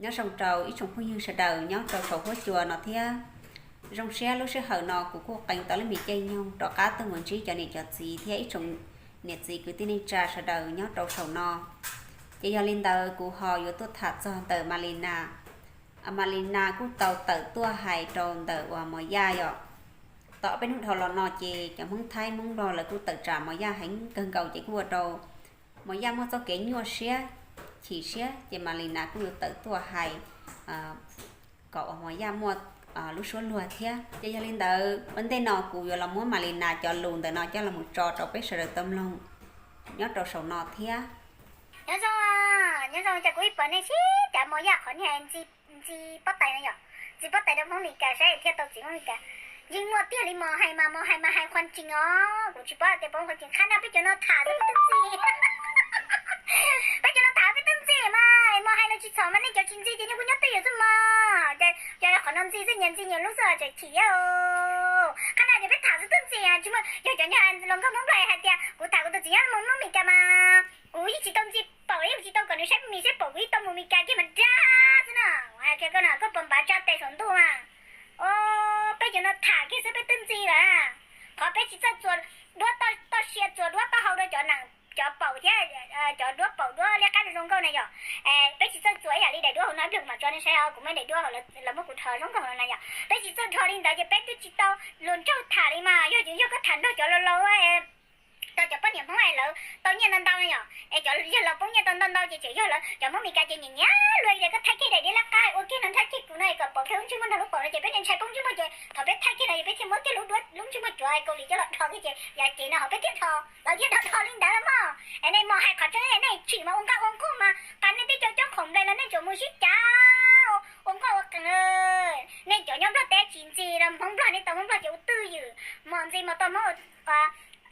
Nyob zoo rau ib tsoom phooj ywg sawv daws nyob rau saum huab cua no thiab. Zoo siab lub sij hawm no kuv kuj qee tau lub me caij nyoog rov qab tuaj mus ntsib cov niam cov txiv thiab ib tsoom niam txiv kwv tij neej tsa sawv daws nyob rau saum no. Ces yog li ntawd kuv ho yuav tuaj tham txog ntawm Malina. Malina kuj tau tawm tuaj hais rau ntawm uas Mos Yaj yom. Tom peb hnub dhau los no ces cov Hmoob Thaib Hmoob Nplog lawv kuj tawm tsam Mos Yaj heev kawg nkaus ces kuj ua rau Mos Yaj muaj txoj kev nyuaj siab, chim siab ces Malina kuj yuav tawm tuaj hais kom uas Mos Yaj muaj lub suab luag thiab. Ces yog li ntawd ua ntej no kuv yuav los muab Malina cov lus ntawm no coj los mus tso rau peb sawv daws tau mloog nyob rau saum no thiab. Nyob zoo, nyob zoo, cas kuv ib pom nej sib cav Mos Yaj qhov niag ntxi pob tais no yom, ntxi pob tais rau Hmoob Mes Kas saib thiaj tau txiv Hmoob Mes Kas. Yeej muaj tiag li Mos hais mas, Mos hais mas hais qhuas tsees os, kuv tsis paub tias Mos qhuas tsees, qhab na peb cov no tham peb twb ntxi. Peb cov no tham peb twb ntxi mas Mos hais los tsis txhaum mas nej cov tsis ntxi ces nej kuj nyob twj ywm xwb mog. Ces qhov no ntxi xwb, nyias ntxi nyias lub xwb tseem chim thiab. Qhab na ces peb tham xwb twb ntxi, tsis muaj, yog cov nyob hluas nkauj Hmoob Nplog hais tias kuv tham kuv tus txiv nyob Hmoob Mes Kas mas kuv yeej tsis tau ntxi paum, yeej tsis tau kom nws saib mis saib paum, kuv yeej tau mus Mes Kas kiag mas dag xwb na. Hais kiag koj no koj puas npav tsa tes saum ntuj mas. Peb cov no tham kiag xwb peb twb ntxi lawm. Qhov peb tsis txawj txuas duab toj siab, txuas duab taub hau rau cov nees cov paum thiab cov duab paum duab liab qab zoo nkauj na yom. Peb tsis txawj txuas ib yam li daim duab hauv no, ib pliag kuv mam tso nej saib os, kuv muaj daim duab hauv los muab kuv dhos zoo nkauj no na yom. Peb tsis txawj dhos li ntawd ces peb twb tsis tau luag nrauj tham li mas. Yog, yog koj tham nrog cov laus laus, tau cov poj niam Hmoob es lawv tau nyiaj ntau ntau na yom, es cov yawg laus poob nyiaj tau ntau ntau ces tseem yog lawv cov Hmoob Mes Kas ces nyiam nyiam luag tias koj thaij kiag daim duab liab qab ua kiag no nrhab kiag kuv no es kom pom kiag lub ntsej muag nrog lub paum no ces peb thiaj ntshai poob ntsej muag ces thaum peb thaij kiag no ces peb thiaj muab kiag lub duab lub ntsej muag cuav Kaus Lim coj los dhos kiag ces yav cev no ho peb thiaj dhos, lawv thiaj dhos dhos li ntawd los mog. Es nej Mos hais qhov tseeb, nej tshim mas ua nkauj ua nkuj mas qas nej twb cov coob khoom nplej los nej tsuas mus sib cav ua nkauj ua qees. Nej cov nyob Nplog teb tsis ntxi los Hmoob Nplog, nej tau Hmoob Nplog ces ua twj ywm, Mos ntxi Mos tau Hmoob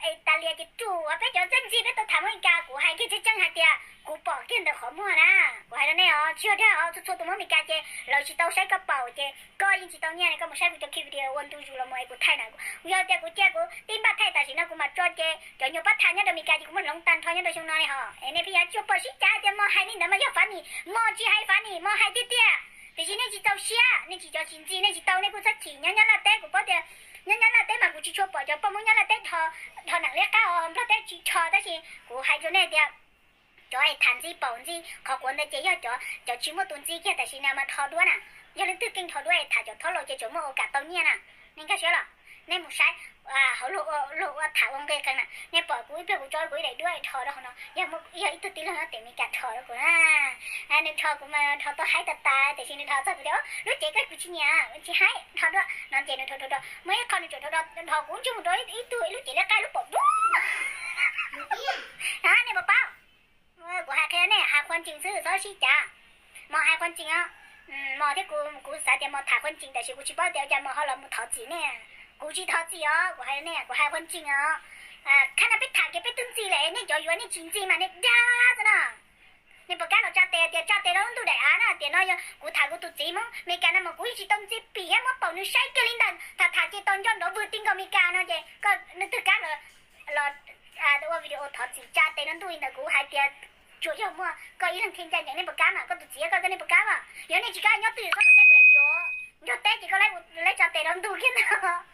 Italia ces ruam, peb cov txawj ntxi peb tau tham Hmoob Mes Kas. Kuv hais kiag tseeb tseeb hais tias kuv pom kiag ntawm qhov muag na, kuv hais rau nej os, tsis yog dag os, txhua txhua tus Hmoob Mes Kas ces lawv tsis tau saib koj paum ces koj yeej tsis tau nyiaj, koj mus saib kuv cov clip video ua ntu zus los mus es kuv thaij na. Yog tias kuv cia kuv tib npaj thaij tam sim no kuv mam tso ces cov nyuag pab tham nyob rau Mes Kas ces kuv muab hloov tag nrho nyob rau xyoo no li hos. Es nej pheej yuav tsuas pom sib cav tias Mos hais li ntawd mas yog funny, Mos tsis hais funny, Mos hais tiag tiag. Tiam sis nej tsis txaus siab, nej tsis, cov tsis ntxi nej tsis tau, nej kuj txhob chim. Nyob Nyab Laj teb kuv paub tias nyob Nyab Laj teb mas kuv tsis tshua pom cov poj Hmoob Nyab Laj teb dhos nees liab qab os, Nplog teb tsis dhos, tab sis kuv hais rau nej tias cov es tham ntxi paum ntxi qhov quav ntawd ces yog cov, cov tsis muaj tus ntxi kiag tam sim no mas dhos duab na. Yog leej twg keej dhos duab es tham cov thaub laus ces tseem muaj ua kam tau nyiaj na. Nej nkag siab los, nej mus saib hauv luag ua tham ua nqi qees na, nej pom kuv ib pliag kuv tso kuv ib daim duab dhos rau hauv no, yog ib tug tij laug nyob tim Mes Kas dhos rau kuv na. Nws dhos kuv mas dhos tau haib tas tas tiam sis nws dhos txog kuv tias lub cev koj kuv tsis nyiam, tsis haib, dhos dua no ces nws dhos dhos dhos muaj ib qho nws tseem dhos dhos kuv ntsej mus rau ib tug lub cev liab qab lub paum dub. Nej puas paub? Kuv hais qhia nej, hais qhuas tsees xwb txhob sib cav. Mos hais qhuas tsees os. Mos thiab kuv, kuv xav tias Mos tham qhuas tsees tab sis kuv tsis paub tias cas Mos ho los mus thov txim nej. Kuv tsis thov txim os, kuv hais nej, kuv hais qhuas tsees os. Khab na peb tham kiag peb twb ntxi lawm, nej cov yuav nej tsis ntxi mas nej dag xwb na. Nej puas kam los tsa tes tias tsa tes rau lub ntuj daim av na, tias no yog kuv tham kuv tus txiv Hmoob Mes Kas no mas kuv yeej tsis tau ntxi pim thiab muab paum nws saib kiag li ntawd, tham tham ces tau nco nrov vwg ti nkaus Mes Kas no ces koj leej twg kam los ua video thov txim tsa tes rau ntuj li ntawd, kuv hais tias tsuas yog muaj koj ib leeg thiaj ncaj ncees, nej puas kam mas? Koj tus txiv koj, koj nej puas kam mas? Yog nej tsis kam nyob twj ywm txhob teb kuv daim video, nrog teb ces koj lawv tsa tes rau ntuj kiag ntag.